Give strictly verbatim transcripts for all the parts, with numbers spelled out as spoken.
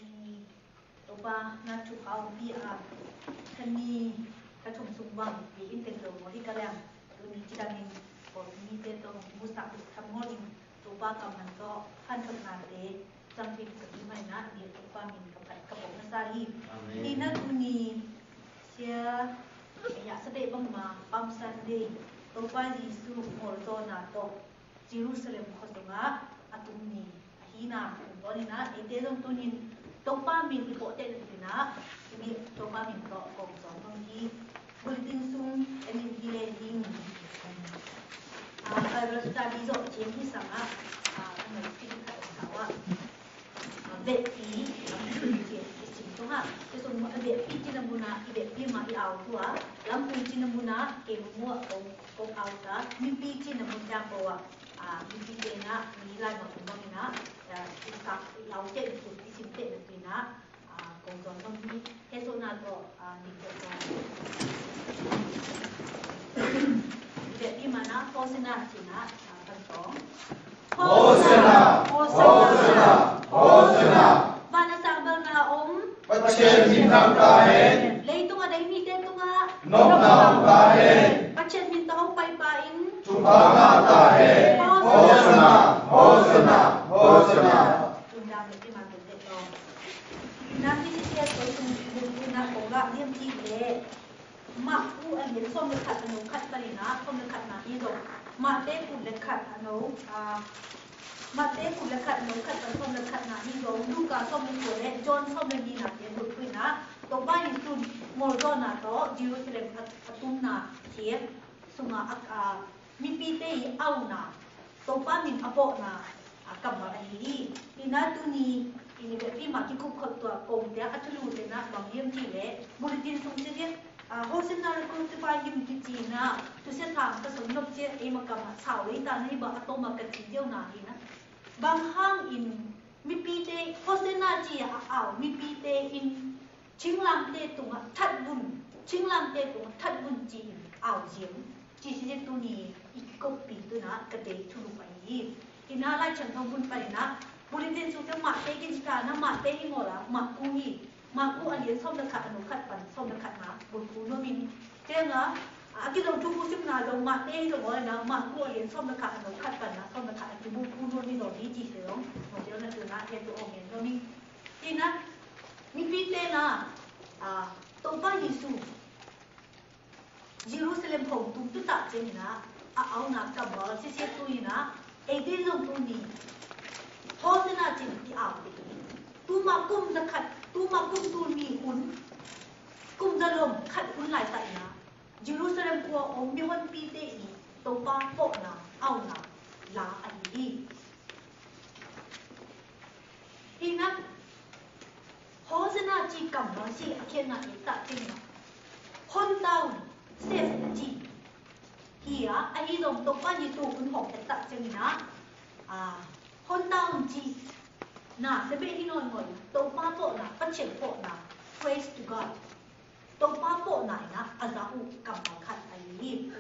Ni, Topa na chu hau pi a, kha ni, kha chum sung wang, pi in teng dong mo hi ka leng, tu ni chi dang in, ko ni te to, mu sa, tham mo in, Topa ka man to, han thot na te, chang phi ka ni mai na, ni Topa min ka pai, ka pok na sa hi. Amen. Ni na tu ni, sia, ya sa te bang ma, Palm Sunday, Topa Jisu, mol to na to. Jerusalem khua sung a, a tum ni, a hi na, tum to ni na, ê te dong tu nin, Topa min i pok te tu ni na, i mi Topa min to, kong song tong hi, bulletin sung, ê min hi le hi ni. A, Bible study zok chien hi sang a, a, kong song hi ka wa. Wetpi, lam pui ci, i sim tung ha. Ci sung ma wetpi ci lam buna, i wetpi ma i au tua. Lam pui ci lam buna, ke mu ko, ko au ta. Mipi ci lam buna ko wa. A, mipi ci na, mi lai ma buna na. A, i ka, i au te, i sim te na. A, kong tuan kong mi, he so na to. Ơ, đi kơ, ơ, đi kơ đi mà nó, Hôsana thì nó, ơ, văn phòng. Hôsana, Hôsana, Hôsana. Và nó sang bal na ôm. Păčet min nang ta hen. Lei tung a dei mi te tung a. Nôk nang ta hen. Păčet min ta hô pai pa in. Chu ba nang ta hen. Hôsana, Hôsana, Hôsana. Tung dam lei ti ma te te tung. Nang ti ti te tung tung tung tung nang kong ga liêm ti le. Marku a lian sôm leh khat a nô khat pali na, sôm leh khat na hi dong. Mate kut leh khat a nô, a, Mate kut leh khat a nô khat pali sôm leh khat na hi dong. Luka sôm leh kua leh, John sôm leh ni na, te bun kui na. Tôpa Yêsu mol dong na to, Jerusalem a, a tum na, thiê, sung a, a, a, mi pi te i au na. Tôpa min a pok na, a, kammal a hi. Ina tuni, ini bep pi ma ki kup khot tua kong tia, a tulu te na, bang yem ti le, bulletin sung ti le, a, Hôsana rơkô tơpă yŭm ki chi na, tu se thang ta sung nôk chi, ê ma kama, sau lei ta na, i ba a tô ma ka chi yơh na, i na. Bang hang in, mi pi te, Hôsana chi a, a, mi pi te in, ching lam te tung a, thăt bun, ching lam te tung a, thăt bun chi in, a, yem, chi si je tu ni, i kop pi tu na, ka te tu lu pa i. I na lai chang thong bun pa i na, bulletin sung te ma te ki chi ta na, ma te i mo la, ma ku i. Marku a lian sôm leh khat a nô khat pali sôm leh khat na, bun ku nô min. Te na, a, ki dong tu ku sim na dong Mate dong oi na, Marku a lian sôm leh khat a nô khat pali na, sôm leh khat a ki bun ku nô min dong di chi se dong, nô dong na tu na, te tu ong nô min. Ti na, mi pi te na, a, Tôpa Yêsu. Jerusalem hŏng tum tu ta cheng na, a au na ka bal si si tu na, ê di zong tu ni. Hôsana cheng ti au ti. Tu ma kum za khat, tu ma kum tu ni hun. Kum za lom khat hun lai ta na. Jerusalem kua ong mi hon pi te i, Tôpa pok na, au na, la a i. Hi na, Hôsana chi kam na si a khian na i ta ching na. Hon taun, ses chi. Hi a, a hi dong Tôpa ni tu kun hong i ta ching na. A, hon taun chi. Na, se be hi non ngoi, Tôpa pok na, pa cheng pok na. Praise to God. Tôpa pô nai na a za u kam nai khat a i.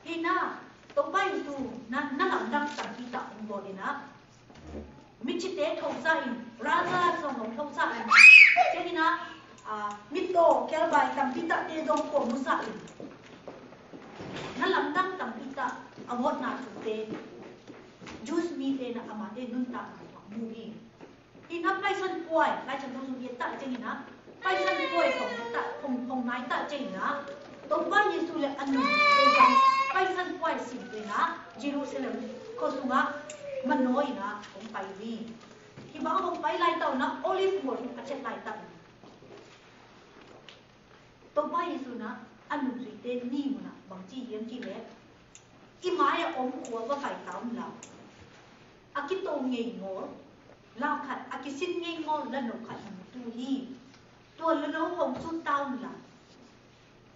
Hi na, Tôpa Yêsu na, na lam dang tam pi ta ung bo i na. Mi chi te thâu sa in, ra za song nong thâu sa in. Te hi na, a, mi tô kel bai tam pi ta te dong kô mu sa in. Na lam dang tam pi ta, a wot na tu te. Jus mi te na ama te nun ta na mu hi. Hi na paisan puai, lai chan tông sung yet ta cheng hi na. Paisan puai phong ta, phong, phong nai ta cheng hi na. Tôpa Yêsu le anun, paisan puai sim te na. Jerusalem, kho sung a, ma noi na, phong pai ni. Hi ba phong pai lai tau na, Olive mol a chet lai ta. Tôpa Yêsu na, anun sui te ni mu na, bang chi yem chi le. I mai a om khua ba fai taun la. A ki tô ngei ngol, la khat, a ki sin ngei ngol, la no khat mu tu hi. Tua la no hong su taun la.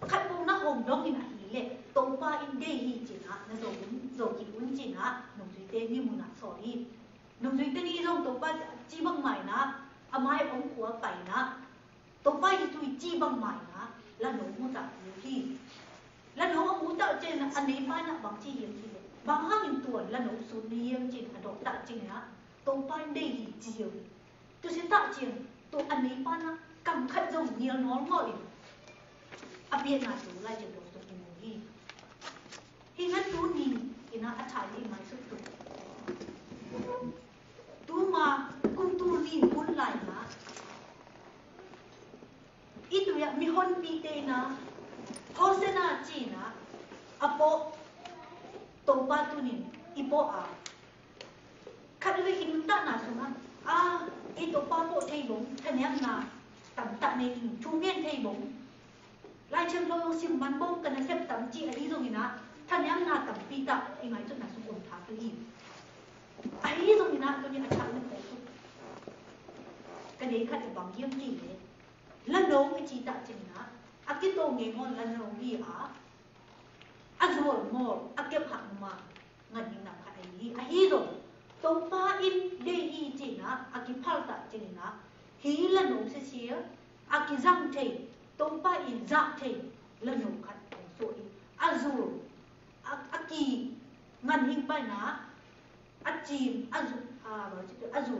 Khat pung na hong dong in a hi le, Tôpa in de hi chi na, na zo un, zo ki un chi na, nung sui te ni mu na so hi. Nung sui te ni zong Tôpa chi bang mai na, a mai om khua fai na. Tôpa Yêsu i chi bang mai na, la no mu ta tu hi. La no mu ta cheng na, a nei pa na bang chi yem chi le. Bang hang in tuan, la no su ni yem chi na, dok ta cheng na. Tôpa in de hi chi yem. Tu si ta cheng. Tô a nây pă na kăm khăt dŏng nhiêl nol ngŏ in. A biă na tô lai jêng dŏng tô in mô hi. Hi ngă tô ni in a a thai ni mai suk tô. Tô ma kŭm tô ni bun lai na. Ih tô ya mi hon pi tê na. Hô se na chi na. A pô. Tô pa tô ni. Ih pô a. Khăt lĕ ih nŭn ta na sung a. A, ih tô pa pô thei bông, tha nem na, tăm tăm nê ih, thu ngên thei bông. Lai Siam Tlô sim măn bông kăn na sep tăm chi a ih dŏng ih na, tha nem na tăm pi ta, ih mai tŭ na sung ôm tha tŭ ih. A ih dŏng ih na, tŭ ih a chă nŭn pô tŭ. Kăn ih khăt ih bang yêm chi lĕ. Lăn nông ih chi ta chi na, a kĭ tô ngên ngôn lăn nông ih a. A dua mô, a kĕp hăng ma, ngăn hing năp khăt a hí, a hí dŏng. Tôpa in đe hí chi na, a kĭ phal ta chi na, hí lăn nông sisia, a kĭ dăng thei, tôpa in dăng thei, lăn nông khăt ong sô i. A dua, a, a kĭ ngăn hing pai na, a chim, a dua, a, a dua,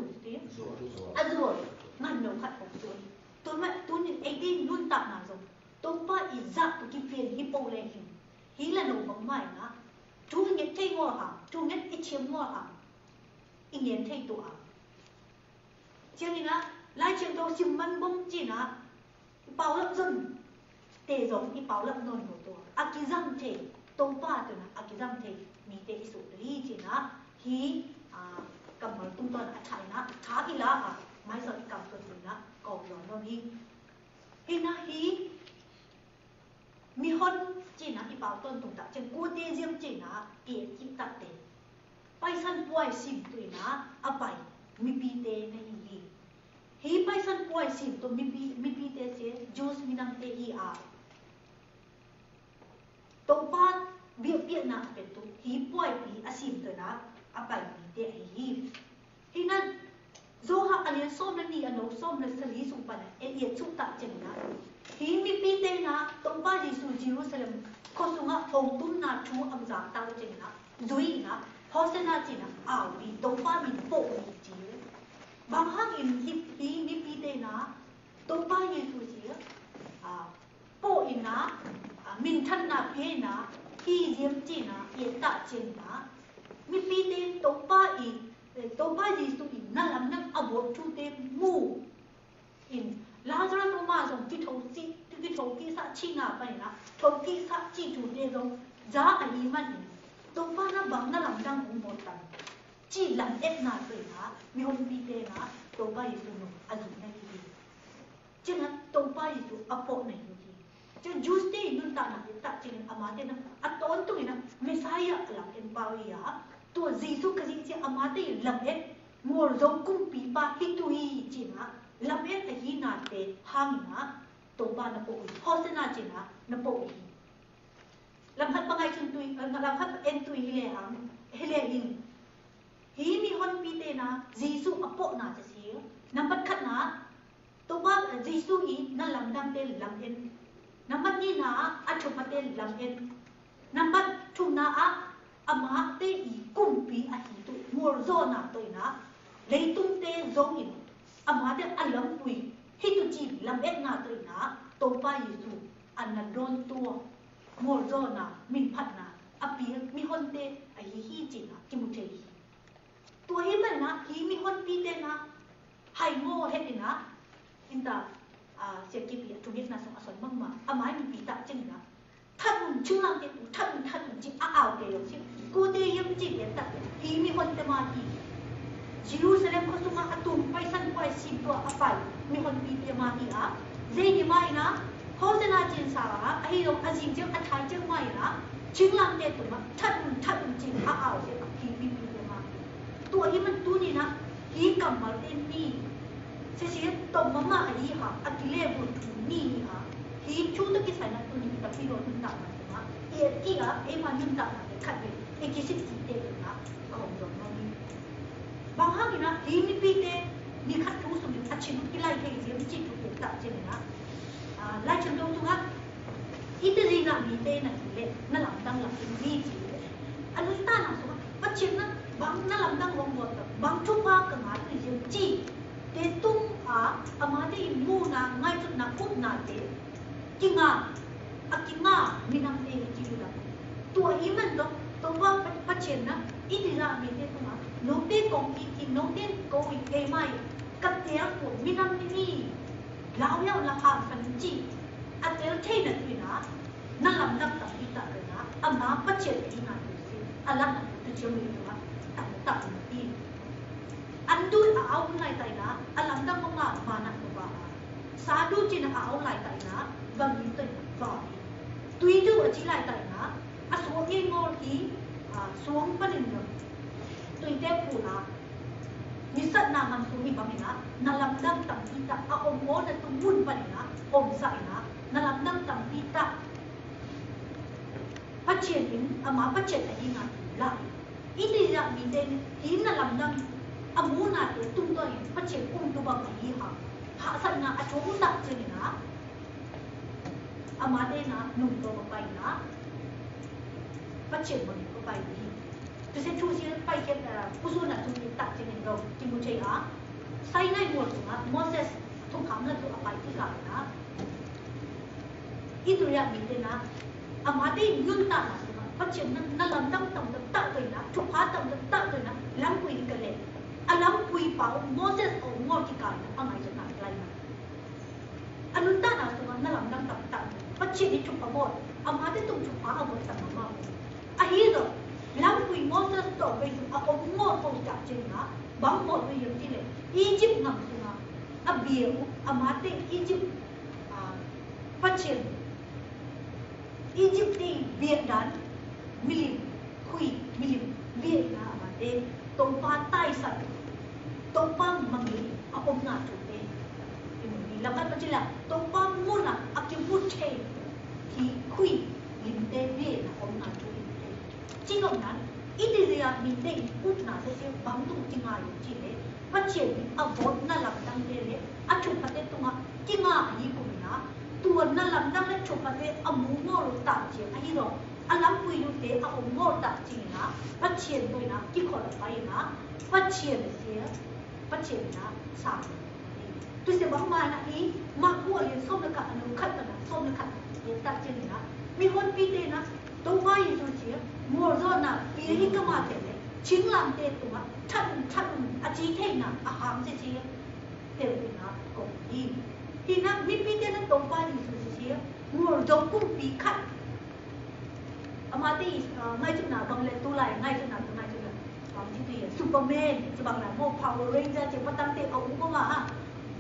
a dua, ngăn nông khăt ong sô i. Tui ma, tui ni, ê, ê, nŭn ta na dŏng. Tôpa i dăng tui kĭ phiên hí pô lĕ hing. Hí lăn nông bang mai na. Thu ngên thei ngô hăng, thu ngên i chim ngô hăng. I ngên thei tô a. Chiang i na, lai chiang tô sim măn bông chi na. I pao lăp dŭn. Tê dŏng i pao lăp nôn ngô tô. A kĭ dăng thei. Tôpa tô na, a kĭ dăng thei. Mi tê i sô tô hí chi na. Hí, a, kăm mal tung ton a thai na. Thai i la a. Mai sŏ i kăm tô na. Kông dŏng nôn hí. Hí na hí. Mi hon chi na i pao ton tung ta, cheng kô tê diêm chi na, i, i ta tê. Pai săn puai sim tui na, a pai, mi pi tê na i hi. Hi pai săn puai sim tui mi pi, mi pi tê se, Jews mi nang tê i a. Tôpa, biă biă na a pet tu, hi puai pi a sim tui na, a pai mi tê a hi hi. Hi na, Yôhan a lian sôm leh ni a nô sôm leh sa li sung pan, e, e, chu ta cheng na. Hi mi pi tê na, Tôpa Yêsu Jerusalem, khua sung a hong tum na chu am za tao cheng na. Dui na, Hôsana chi na, ao bi, Tôpa min pô mi chi. Bang hang in hi, hi mi pi tê na, Tôpa Yêsu chi, a, pô i na, a, min than na pi na, hi yêm chi na, e ta cheng na. Mi pi tê Tôpa i, Tôpa Yêsu i na lam na a bôk chu tê mu. In, Lazarus ma dong ki thâu ki, ki thâu ki sa chi na pai na, thâu ki sa chi chu tê dong, za a hi man in. Tôpa na bang na lam dang ung bôk tan. Chi lam et na tui na, mi hon pi tê na, Tôpa Yêsu nô, a dum na hi. Chi na Tôpa Yêsu a pô na hi. Chun Jews tê nun ta na, ta chi na ama tê na, a ton tu na, Messiah a lam en pau ya, tu Yêsu Krist chi ama tê lam en, mor dong kum pi pa hi tu hi chi na, lam en a hi na tê, hang na, Tôpa na pô hi, Hôsana chi na, na pô hi. Lam hat pa ngai chun tui, lam hat en tui hi le hang, hi le hin. Hi mi hon pi tê na, Yêsu a pô na chi si, nam bat khat na, Tôpa, ơ, Yêsu i na lam dang tê lam en. Năm bát ni na a, a thŭp ma tê lam en. Năm bát thŭp na a, ama tê i kum pi a hi tu, mor yo na tui na. Lei tum tê yong in. Ama tê a lam pui. Hi tu chi lam en na tui na. Tôpa Yêsu. A na don tua. Mor yo na. Min phat na. A pi mi hon tê. A hi hi chi na. Ki mu tê hi. Tua hi mă na, hi mi hon pi tê na, hai ngô het i na, in ta, a, sia ki pi a, tu ngit na song a son măng ma, a mai mi pi ta ching na. Thăn un ching lang tê tu, thăn un, thăn un ching a ao tê yong ching. Kô tê yong ching yong ta, hi mi hon tê ma hi. Jerusalem khua sung a tung pai săn pai sim tua a pai, mi hon pi tê ma hi a. Dê ni mai na, Hôsana chin sa a, a hi dong a jing jing a thai jing mai na, ching lam tê tu ma, thăn un, thăn un ching a ao tê ma, hi pi pi tê ma. Tu a hi man tu ni na, hi kam mal tê ni. Sê sê tôm ma ma a hi ha, a ki lê bu tu ni ni ha. Hi chu tu ki sai na tu ni ta pi dong nun ta ma tê ma. I a ki a, e ma nun ta ma tê khat bê, e ki sik ki tê na, kong dong no ni. Bang hang i na, hi mi pi tê, ni khat tu sung a chin ki lai tê, mi chin tu tê ta chin na. A, lai chin dong tu ha, Ih tê ri na mi tê na hi lĕ, na lam dang lam in ri chi lĕ. A lui ta na so, pa chim na, bang na lam dang wang bot, bang chu pa ka nga tu yem chi. Tê tung, Ama dê i muna ngai tut na kup na dê. Kinga, a kinga, minam dê i ci la. Tua i man dong, tua pa, pa cien na, i di la mi dê kuma. Nô dê kong i ki, nô dê kong i e mai. Kat dê ang ku, minam dê i. Lau yau la ha fan ci. A tel te na tui na. Na lamdang tam i ta na. Ama pa cien i na tu si. A lam na tu cien mi tu na. Tam tam i. Ăn dui a au lai tai na, a lamdang ma ma na ma ba. Sa du ci na a au lai tai na, ba mi tai na, ba mi. Tui du a ci lai tai na, a suang i ngol i, a suang pa nin na. Tui te pu na. Mi sat na man suang i ba mi na, na lamdang tam i ta, a om o na tu mun pa ni na, om sa i na, na lamdang tam i ta. Pa cien in, ama pa cien a hi na tu la. Ini ya mi den, hin na lamdang, a mu na te tung to in, pa cien ung tu bang a hi ha. Ha san na a chung ta cien na. Ama te na, nung to pa pai na. Pa cien bang pa pai hi. Tu se chu si pai ke, eh, kusu na tu ta cien na, tu mu che a. Sai nai mo tu na, Moses, tu kam na tu a pai ti ka na. Itu ya mi te na, ama te nun ta na suma, pa cien na, na lamdang tam tam ta to na, chu pa tam tam ta to na, lam kui ka le. A lam kui pa, Moses o ngor ki ka na, a ngai na lai na. A nun ta na suma, na lamdang tam ta, pa cien ni chu pa bot, ama te tung chu pa a bot tam ma. A hi do, lam kui Moses to be a o ngor ko ta cien na, bang bot be yem ti le, Egypt ngam suma, a bieu, ama te Egypt, a, pa cien. Egypt te biê dan, milim, khui, milim, biê na ama te, tôpa tai sat, tôpa mangli, a om na tu te. Imo ni, lakat pa cila, tôpa muna, a ki mut te, ki khui, lim te biê na om na tu te. Ci nôm nan, i di dia mi te, up na te se, bang tu ci ngai ci le, Pa cien a vot na lamdang te le, a chupa te tung a, ki nga a yi kum na, tua na lamdang le chupa te a mu ngor ta cien, a yi ro, a lam pui lu te a om ngor ta cien na, pa cien tua na, ki kho la pa yi na, pa cien le se, pa cien na, sa. Tu se bang ma na i, ma ku a lien som le ka a nu khat na, som le khat, lien ta cien na, mi hon pi te na, Tôpa Yêsu ci, mor zo na, pia i kama te le, ching lam te tua, chan, chan, a ci te na, a ham ci ci, te na, ko i. Hi na, mi pi te na Tôpa Yêsu ci, mor zo kum pi khat. Ama te, a, ngai chu na, bang le tu lai, ngai chu na, tu ngai chu na. Bang ci tu ye, Superman, ci bang na, mo Power Ranger, ci patang te, a u ma ha.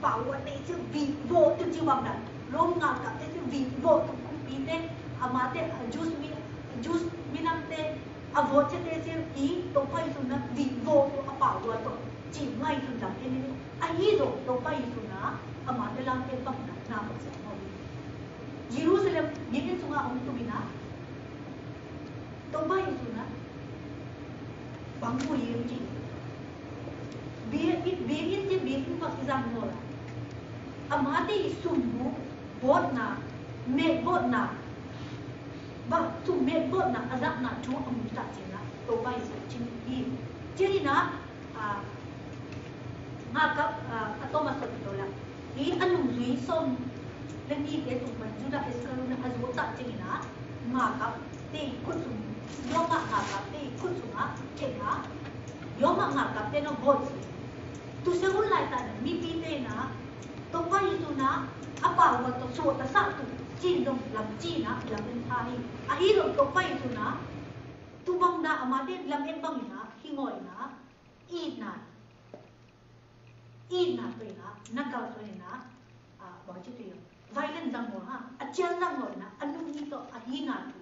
Power te, ci bi, bo, tu ci bang na. Rom nga ka te, ci bi, bo, tu kum pi te, ama te, a, Jews mi, Jews minam te, a vot ce te se i, Tôpa Yêsu na, bi vo to a pa vo to, ci ngai tu dam e ni, a i do, Tôpa Yêsu na, ama te lam te pang na, na pang sa mo. Jerusalem, ni ni sunga hong tu bi na, Tôpa Yêsu na, bang mo ye ci. Bi, bi, bi in te, bi in pa ki zang mo la. Ama te i sum bu, bot na, me bot na, Ba, tu me bot na, a zak na, tu a mu ta cina, Tôpa Yêsu cin i. Cina, a, nga kap, a, a Tômas sot dola. I a nung zui som, le ni ke tu man Yuda Iskariôt na a zu ta cina, nga kap, te kut sung, yo ma nga kap, te kut sung a, cina, yo ma nga kap, te na bot. Tu se un lai ta na, mi pi te na, Tôpa Yêsu na, a pa wa to so ta sa tu, cin dong lam cin na, lam en tha hi. A hi dong Tôpa Yêsu na, tu bang na ama te lam en bang na, hi ngoi na, i na. I na tu na, na ka tu na, a, bang ci tu yo. Violent dang ngoi ha, a cian dang ngoi na, a nu ni to, a hi na tu,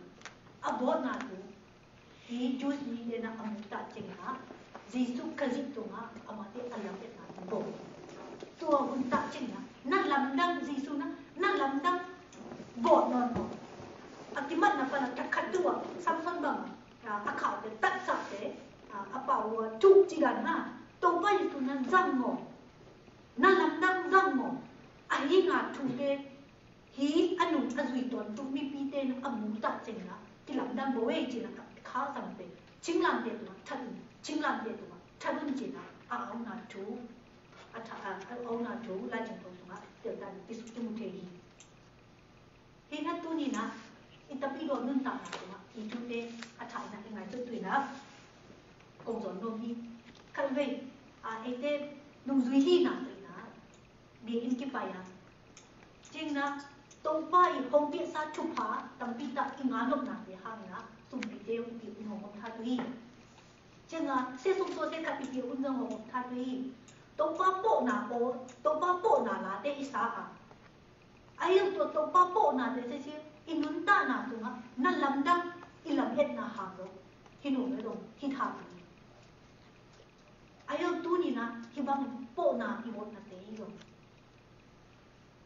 a bo na tu. I Jews mi te na a mu ta cing na, Yêsu Krist tung a, ama te a lam et na tu bo. Tua hun ta cing na, na lamdang Yêsu na, na lamdang bo non bo. A ki mat na pa na ta khat dua, Samson bang, a, a khao te tat sa te, a, a pa wa tu ci gan na, Tôpa Yêsu na zang ngo. Na lamdang zang ngo. A hi nga tu te, Hi a nung a zui ton tu mi pi te na a mu ta cing na, ki lamdang bo e cing na, kha sang te, cing lam te tu ma, chat un, cing lam te tu ma, chat un cing na, a au na tu. A tha, a, a, ôna jô, lai jêng tông sung a, tơl ta, ti su, ti mu thê hi. Hi na tu ni na, i ta pi đô nun ta na sung a, i chu tê, a tha na, i ngai chu tu na. Kông zôn nôm hi. Khăn wei, a, ê tê, nung zui hi na, tu na. Bi in ki pai a. Jêng na, tông pa i hông pi sa chu pa, tâm pi ta i ngã nộp na, bi hang na, sung pi tê, pi in hông hông tha tu hi. Jêng a, sê sung sô sê khăn pi tê, un zang hông hông tha tu hi. Tông pa pô na pô, tông pa pô na la tê i sa a. A hiu tu tông pa pô na tê sê sê, i nun ta na tu ma, na lam dang, i lam hên na hang ro. Hi nô me dong, hi tha tu hi. A hiu tu ni na, hi bang pô na, i môt na tê hi ro.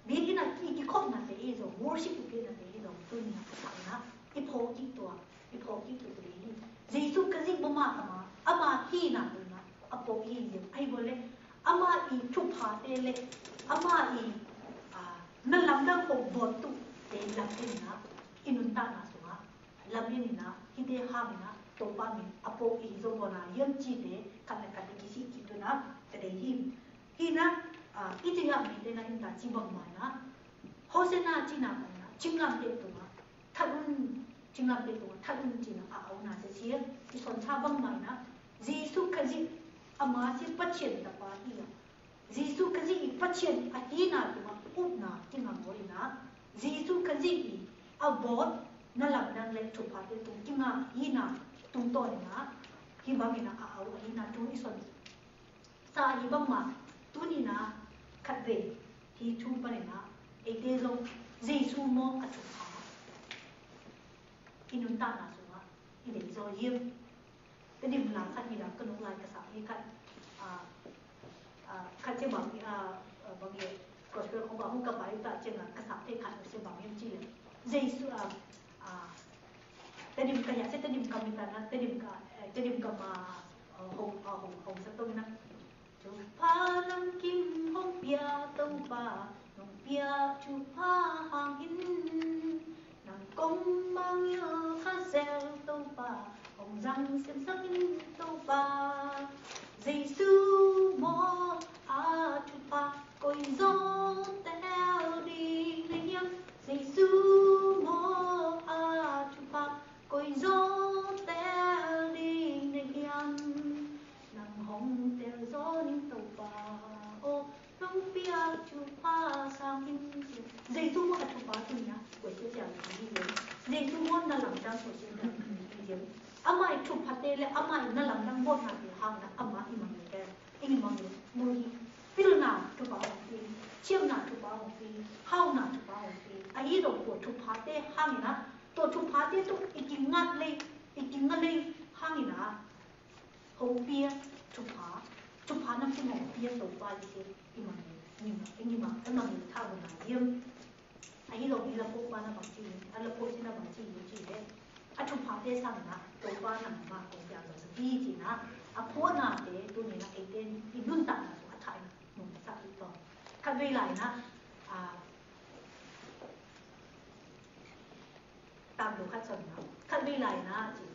Bi i na ki, ki khŏm na tê i ro, worship i na tê i ro, tu ni na ka sa na, i pho ki tua, i pho ki tua tê i. Yêsu Krist bơ ma ama, ama hi na tu na, a pô i ro, ai bơ le, ama i chu pa tê le, ama i, a, na lam dang hông bơ tu, tê lam tê na, i nun ta na su ma, lam i ni na, hi tê ha mi na, tông pa mi, a pô i ro bơ na, yơm chi tê, khăn na khăn tê ki si ki tu na, tê tê hi. Hi na, a, i tê ya mi tê na hin ta chi bang ma na. Hô sê na chi na ma na, ching lam tê tu ma. Tha un, ching lam tê tu ma, tha un chi na, a, a, na sê sê, i son sa bang ma na. Yêsu Krist, ama sê pa chên ta pa hi ya. Yêsu Krist i pa chên a hi na tu ma, up na, ching lam bô i na. Yêsu Krist i, a bôt, na lam dang le chu pa tê tung, ching a hi na, tung to i na. Hi bang i na, a, a, a, hi na, tung i son. Sa i bang ma, tu ni na, khăt wê, hi chu pa ni na, ê tê zong, Yêsu mô a chu pa. I nun ta na su ma, i lê zô yêm. Tơ dim la khăt i la, kơnung lai kasa i khăt, a, a, khăt che bang i, a, a, bang i, gospel khong bang hong kapa i ta che na kasa i khăt che bang yêm chi le. Yêsu, a, a, Tơ dim ka ya, sê tơ dim ka mi ta na, tơ dim ka, ê, tơ dim ka ma, ơ, hông, ơ, hông, hông sa tông na. Chu pa nang king hông pia tông pa, nong pia chu pa hang in. Nang kông mang yơ kha sel tông pa, hông răng sel sang in tông pa. Yêsu mô a chu pa, kôi yô tel đing nê hiam. Yêsu mô a chu pa, kôi yô tel đing nê hiam. Nang hông tel yô ning tông pa, ô, nong pia chu pa sang in. Yêsu mô a chu pa tu na, kôi yô tel đing nê hiam. Yêsu mô na lam dang kôi yô tel đing nê hiam. Ama i chu pa tê le, ama i na lam dang bôt na tê hang na, ama i mang nê tê. Ing i măng nê, mô hi, pil na chu pa hông phi, chiêm na chu pa hông phi, hao na chu pa hông phi. A hi dong tua chu pa tê hang na, tua chu pa tê tu i king ngat lê, i king ngat lê hang na, hông pia chu pa, chu pa năm king hông pia tông pa i sê, i măng nê, i măng, i măng, i măng nê tha bơ na yêm. A hi dong i la pô pa na bang chi, a la pô chi na bang chi, chi le. A chu pa tê sang na, tông pa na ma kông piang dong sa ti chi na. A pô na tê, tu ni na ê tê, i nun ta na su a thai na, nun sa ti tông. Khăt wê lai na, a, tam dong khăt sŏn na. Khăt wê lai na, chi.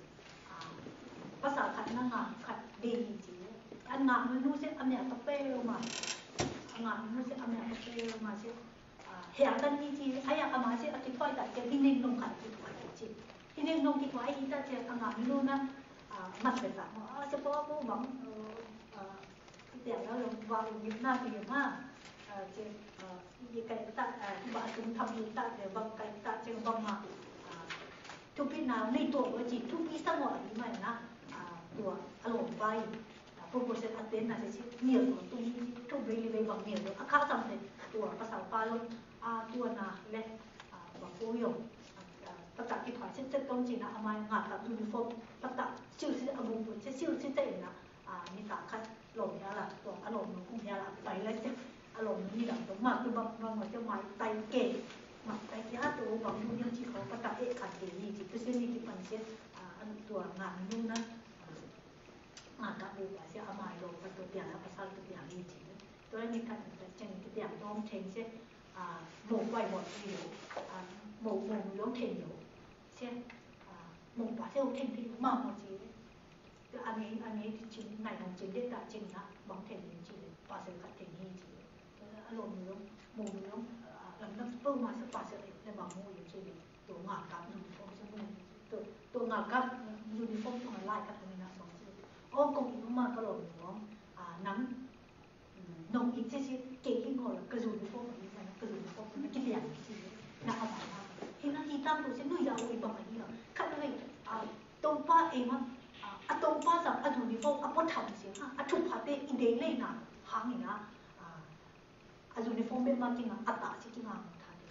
A, pasa khăt na ngă, khăt đê chi. Ăn ngă mơnu sê, a mia kăpê ma. Ăn ngă mơnu sê, a mia kăpê ma sê. A, hia tăn i chi, a ya ama sê, a ki thoai ta chi, hi neng nong khăn ki thoai ta chi. Hi neng nong ki thoai i ta chi, a ngă mi lu na, a, măt bê ta, a, sê pô pô bang, a, a, ki tia na long wa long mi na ki ma, a, chi, a, i kai ta, a, i ba tung tham i ta, chi bang kai ta, chi bang ma, a, chu pi na, ni to, a, chi, chu pi sa ngo, a, i ma na, a, tua, a long bai. A, pô pô sê a tên na sê sê, miêl dô, tu mi sê, tu bê lê bê bang miêl dô. A khă tăm sê, tua, pasa pa lô, a, tua na, lĕ, a, bang pô yô. A, a, pata ki thoai sê, sê tông chi na, a mai ngă ta uniform, pata, siu sê, a bung pô, sê, siu sê, sê na, a, mi ta khăt, lô ya la, tua, a lô nô, kung ya la, pai lĕ, sê, a lô nô, mi la, tông, ma, tu bang, bang, ma, sê, mai, tai kê, mai, tai kê, a, tu, bang, tu, yam chi khô, pata, ê, khăt kê, ni, chi, tu sê, ni, ki pan sê, a, a, tua, ngă, nu, na, a, Ngă kă ƀu pă sĭ, a mai lŏ pă tŭ piang, a pă sal tŭ piang i či. Tui anai kăn kăn cheng kơ piang dŏm cheng sĭ, a, mông kuai mông i, a, mông mông yŏng cheng yŏng sĭ, a, mông pă sĭ yŏng cheng pi mă mă či. Tŭ Ăt nge, ăt nge, či, nai nong či, dec ta či na, bang then či, pa se ka then hi či. Alo mi long, mo mi long, lam na pơ ma sa pa se, le bang mo yu či. Tô ngă kăp uniform či mo. Tô, tô ngă kăp uniform tô ngă lai kăp mi na song či. Ô kong i ma ka lo mi long, nang, nong i či či, kê i ngol, ka uniform i ma, ka uniform, na ki liang či. Na a ba na. Hi na i tam tô či, nu yau i bang i na. Kăt na, a, Tôpa ê ma, a, a Tôpa sa, a uniform, a pô tham či, ha, a thup ha te, i dê lê na, hang i na, a, a uniform be ma ki na, a ta či ki na, ma tha te.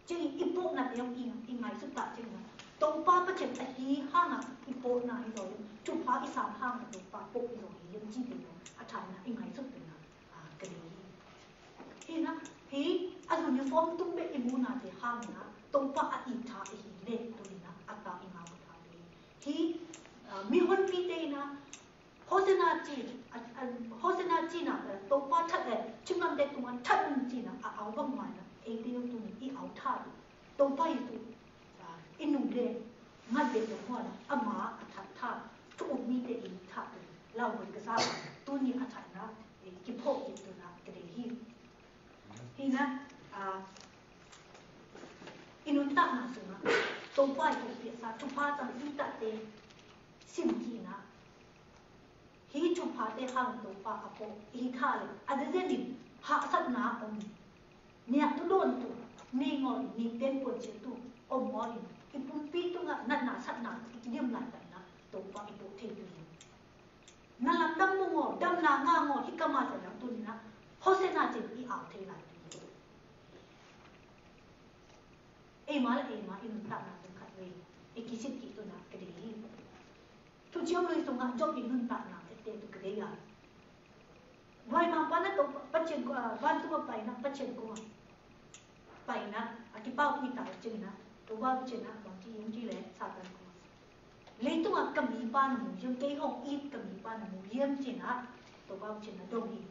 Či i pô na te, i, i ngai sut ta či na. Tôpa pa chen a hi hang a, i pô na i doi, thup ha i san hang a Tôpa pô i doi, i či te na, a tha na, i ngai sut te na, a, ka dê hi. Hi na, hi, a uniform tum be i mu na te hang na, Tôpa a i tha i hi lê, tu na, a ta i ma tha te. Hi, a, mi hon pi te na, Hôsana či, a, a, Hôsana či na, ơ, Tôpa thât, ơ, chim lam dek tuma thât či na, a, au bang mai na, ê tê yô tu ni, i au thât. Tôpa i tu, a, i nung dek, ngat dek tuma na, ama a thât thât, tu mi te i thât, lau bơi kasa, tu ni a thât na, ê, ki phô ki tu na, kê dê hi. Hi na, a, i nun ta na su na, Tôpa i tu pi sa, tu pa ta i ta te, sim ki na, Hi chu pha te hang Tôpa a pô, i tha le, a dze dze nin, ha sat na ôm. Nia tu đon tu, ni ngol, ni ten pon che tu, ôm ngol, i pum pi tu ngă, nat na sat na, i ki dim na ta na, Tôpa i pô te tu. Na lam dam mu ngol, dam na ngă ngol, hi kama sa dam tu ni na, Hôsana che i au te la tu. Ê ma la ê ma, i nun ta na tu khat we, i ki sit ki tu na, kê dê hi. Thu chiom lui sung a Yôp i nun ta na te te tu kê dê ya. Duay mang pa na to pa chen ko, a, ban tu pa pai na pa chen ko. Pai na, a ki pau pi ta chen na, to ba chen na, bang ki yung ki le, Satan ko. Lê tu a kami pa na mu, yung kê hong it kami pa na mu, yung chen na, to ba chen na dong i.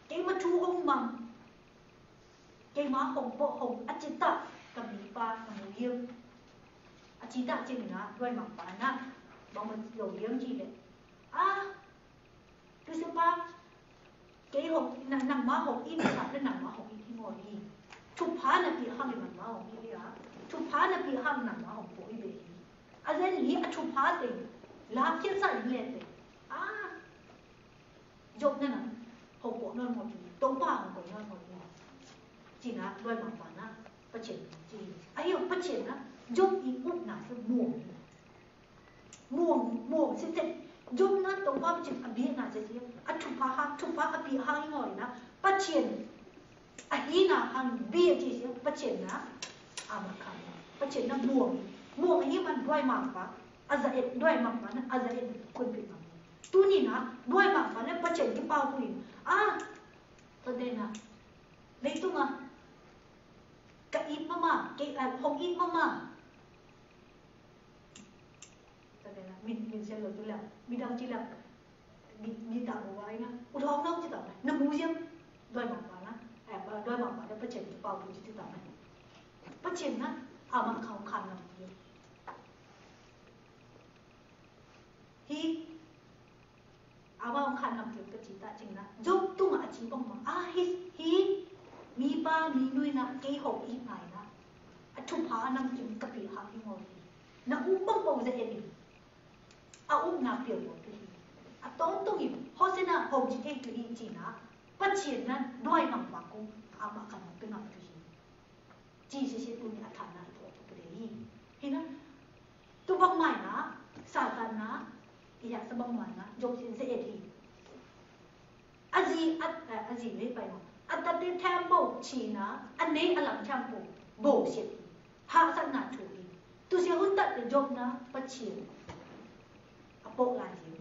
Kê ma thu hong mang, Kê ma hong pô hong a chi ta, kami pa, kami yêm. A chi ta chi na, duay mang pa na, bang ma dô yêm chi lê. A, kư sư pa, kê hong, na, nang ma hong in sa, na nang ma hong in hi mô hi. Chu pha na pi hang nang ma hong in hi a. Chu pha na pi hang nang ma hong pô hi bê hi. A zen hi, a chu pha te, la kiên sa in lê te. A, Yôp na na, hong pô non mô tu, tông pa hong pô non mô tu. Chi na, duay mang pa na, pa chen, chi. A yôk pa chen na, Yôp i uk na, sư muông. Muông, muông, sư tê, Yôp na, tông pa pa chen, a biê na, sư, a chu pha ha, chu pha, a biê ha, i ngoi na, pa chen. A hi na, hang biê chi, sư, pa chen na, a ma kha, pa chen na muông. Muông a hi man duay mang pa, a za et, duay mang pa na, a za et, kun pi mang. Tu ni na, duay mang pa na, pa chen ki pau tu ni. A, Tơ dê na. Lê tu ma. Ka i ma ma, kê, a, hong i ma ma. Tơ dê na, min, min se lo tu la, mi dang chi la. Mi, mi ta mo wai na. U thong nong chi ta. Na mu yêm. Duay mang pa na. A, duay mang pa na, pa chen chi pau tu chi ta na. Pa chen na, a ma khao khan na. Hi. A wa ong khan nang kiơng kơ chi ta ching na. Yôp tung a chi bong ma. A hi, hi. Mi pa, mi nuih na, kei hô i ngai na. A chu pha nang kiơng kơ pi ha hi ngô hi. Na u bong bong ze e ni. A u na piêu bong tu hi. A tong tung hi. Hô se na hô chi kei tu hi chi na. Pa chien na, duay mang pa kung. A ma khan nang tu nang tu hi. Chi si si tu ni a than na i pô tu kơ dê hi. Hi na. Tu bang mai na, Satan na, i ya sa bang mai na, Yôp si dễ hi. A zi, a, a zi lê pai na. A tat tê tham bô chi na, a nê a lam tham bô, bô si hi. Ha sa na chu hi. Tu si hun tat tê Yôp na, pa chi. A pô la zi.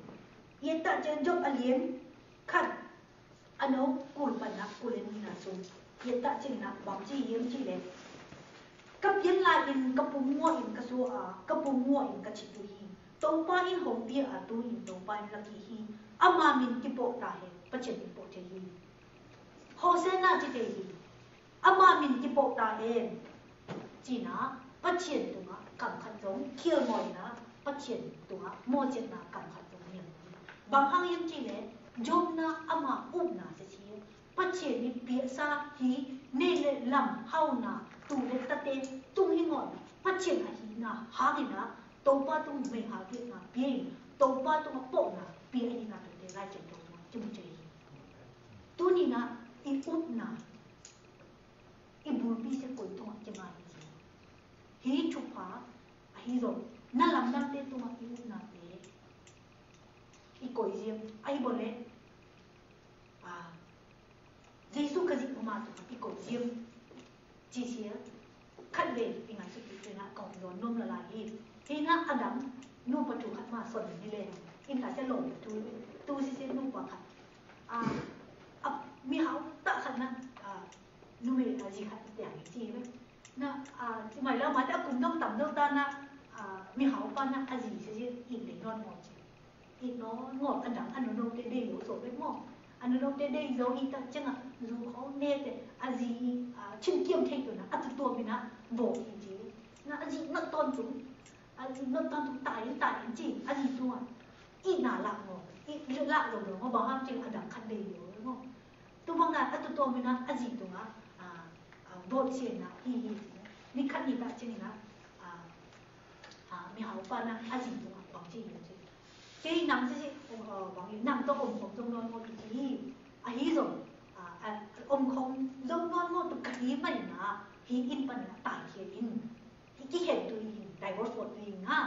Yê tat tê Yôp a lien, khăn. A nô, kul pa na, kul en na sung. Yê ta ching na, bang chi yêm chi lê. Ka piên lai in, ka pum ngua in, ka sua a, ka pum ngua in, ka chi tu hi. Tông pa in hong bia a tu in, tông pa in la ki hi. Ama min ki pô ta he, pa chen ki pô te hi. Hô se na chi te hi. Ama min ki pô ta he. Chi na, pa chen tu na, kam khan dong, kiel ngoi na. Pachien tŭ a mô chen na kam khat tŭ ni. Bang hang yem chi le, Jôb na ama up na se si. Pachien ni pia sa hi, ne le lam hau na, tŭ le tate, tŭ hi ngôn. Pachien a hi na, hang hi na, tôpa tŭ me ha pia na, pia hi. Tôpa tŭ a pô na, pia hi na, tŭ te lai chen tôpa, chi mu che hi. Tŭ ni na, i up na. I bul pi se koi tong a ke ma hi. Hi chupa, a hi zong. Na lam dang te tong a i up na te. I koi ziêm, a hi bol le. A. Yêsu Krist ma tong a i koi ziêm. Chi sia. Khat be, i ngai su ki te na kong zon nom la la hi. Hi na a dang, nu pa tu khat ma son ni le. In ta se lo tu, tu si se nu pa khat. A, a, mi hau ta khat na, a, nu me a ji khat te a hi chi me. Na, a, chi mai la ma ta kum dong tam dong ta na, a, mi hau pa na, a ji se ji, i le non mo chi. I non mo, a dang, a nu no te de yo so be mo. A nu no te de yo i ta chang a, zu kho ne te, a ji, a, chim kiam thei tu na, a tu to mi na, bo i ji. Na, a ji na ton tu. A ji nô tăn tŭ tai, tai chi, a ji tŭ a. I na lak ngô, i lak ngô, ngô ba hang chi a dang khăn đei yo ngô. Tŭ bang na, a tŭ tôm na, a ji tŭ a, a, a, bôt chi na, hi, hi, hi. Ni khăn ni ta chi na, a, a, mi hau pa na, a ji tŭ a, bang chi yo chi. Chi nang chi chi, ôm, ơ, bang yi, nang tŏ ôm khŏm dŏng non ngô tŭ chi. A hi dŏng, a, a, ôm khŏm dŏng non ngô tŭ ka hi mai na, hi in pa na, tai chi in. Hi ki hên tui hi, divorce word tui hi ngă.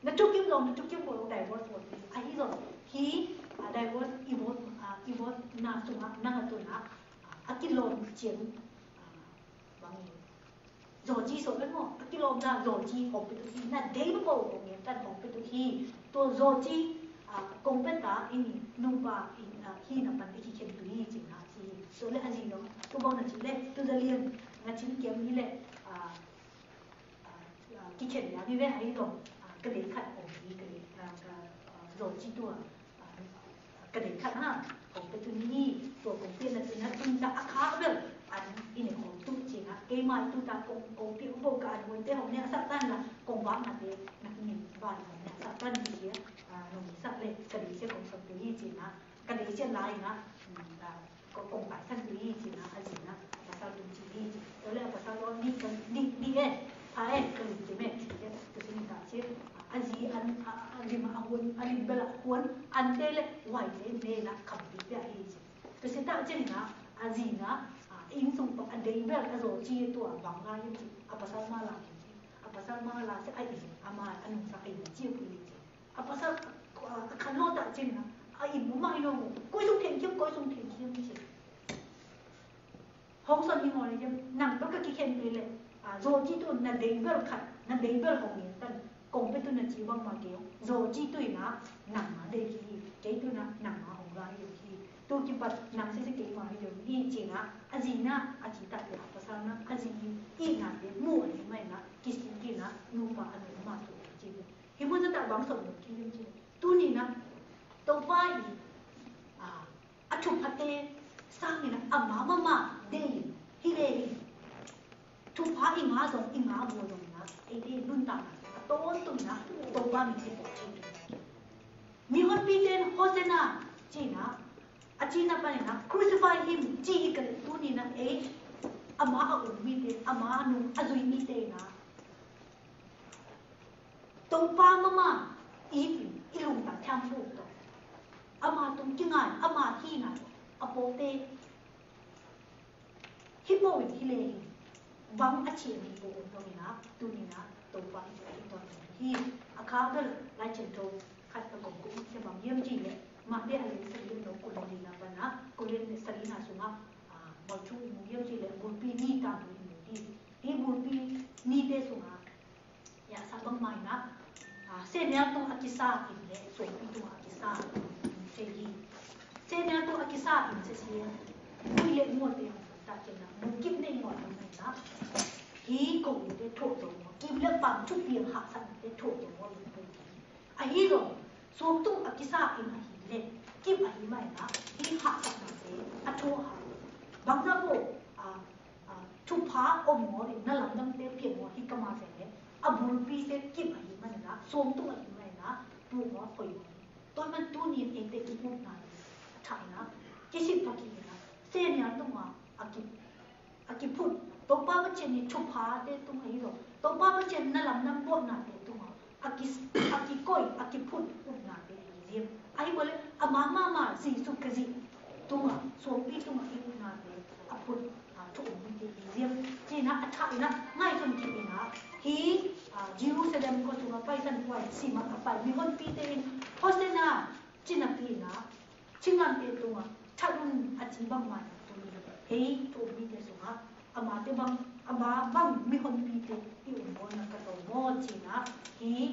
Na chuk kim dong, na chuk kim dong divorce word tui hi. A hi dong, hi, a, divorce, i word, a, i word na sung a, na nga tui na, a, a ki lom chieng, a, bang hi. Dô chi so ben mo, a ki lom na dô chi hŏm pê tui hi, na dei bô hŏm ngen tan hŏm pê tui hi. Tua dô chi, a, kong pê ta, i ni, nung pa, i, a, hi na pan i ki hên tui hi, chi na, chi. So le a ji dong, tu bang na chi le, tu da lien, na chi kiam hi le, a, A, a, ki chen ya mi ve a i dong, a, kơdei khăt ôm i kơdei, a, ka, a, dô chi tua, a, kơdei khăt ha, ôm pê tui ni, tua kong pê na tui na tui ta a khă bel, ăn i ne ôm tui chi na, kei mai tui ta kong, kong pê ôm bô ka ăn wên te ôm ne a sat tan la, kong wang na te, na ki ne wang na ne a sat tan ni chi, a, nong sat le, kơdei chi kong sat tui chi na, Kơdei chen lai na, ừm, a, kong, kong pai săn tui hi chi na, a ji na, a pasal tui chi hi chi. Tui le a pasal dong ni, ni, ni e, pa e, kơdei chi me, tui chi ni ta chi, a ji ăn, a, a lim a huôn, a lim bel a huôn, ăn te le, wai te me na, khăm tui pia hi chi. Tui chi ta chen na, a ji na, a, in sung pa, a dei bel, a dô chi tua, bang la hi chi, a pasal ma la hi chi. A pasal ma la chi, a i, a ma, a nung sa a i, chi pu hi chi. A pasal, a, a khăn lô ta chen na, a im ma i nô, koi sung theng kiam, koi sung theng kiam chi. Hong son i ngô le yem, nang bơ ka ki khen pê le, a, dô chi tu na dei bel khăn, na dei bel hong yen tan, kong pê tu na chi bang ma kêu, dô chi tu na, nang ma dei ki, kei tu na, nang ma hong la yu ki, tu ki pat, nang se se kei ma yu ki chi na, a ji na, a chi ta pê a pasal na, a ji i, i na pê, mu a ji mai na, ki si ki na, nu pa a nu ma tu chi. Hi mô ta bang son mô ki yum chi. Tu ni na, tôpa i, a, a thup a te, sang ni na, a ma ma ma, de i, hi de i. Thup a i ngă dong, i ngă bô dong na, e de nun ta na, a ton tu na, tôpa mi te po chi. Mi hon pi ten, Hosana, chi na, a chi na pa ni na, crucify him, chi i kal tu ni na, e, a ma a u mi te, a ma nu, a zui mi te na. Tôpa mama, i, i lung ta thiam pô to. Ama tung ki ngai, ama hi ngai, a pô te. Hi pô win hi le hi. Bang a chi ni pô to ni na, tu ni na, tôpa i to hi. A kha bel, lai chen to, khat ta kong kong, se bang yem chi le. Ma de a le sa yem no ku le ni na pa na, ku le ni sa ni na sung a, a, ma chu mu yem chi le, bul pi ni ta mu hi. Hi bul pi ni te sung a. Ya, sa bang mai na. A, se nel tung a kisa in le, so pi tung a kisa in se hi. Se nel tung a kisa in se si. Mui le mo te hong ta ke na. Mu kip ne mo mai na. Hi ko te tho to mo. Kip le pam chu pi ha sa te tho to mo. A hi lo. So tung a kisa in a hi le. Kip a hi mai na. Hi ha sa na te. A tho ha. Bang na bo. A, a, chu pha om mo le. Na lam dang te pi mo hi ka ma se le. a bulpi te kip a hi ma na, sôm tung a hi ma na, pu ma hoi. Tui ma tuni eng te i ut na, a thai na, kisi pa ki na, se ni a tung a, a ki, a ki put, to pa ma chen ni chupa te tung a hi lo, to pa ma chen na lam na bot na te tung a, a ki, a ki koi, a ki put ut na te hi lim. A hi bo le, a ma ma ma, si su ka si, tung a, sôm pi tung a i ut na te, a put. A, tui mi te hi sim. Ci na a thai na, ngai sum ci na. Hi, a, Jerusalem ko sung a pai san kuai si ma a pai. Mi hon pi te in. Hosanna, ci na pi na. Ci ngam te tung a. Thadun a ci bang ma na tung a. Hi, tui mi te sung a. A ma te bang, a ma bang mi hon pi te. I un bon na ka to mo ci na. Hi,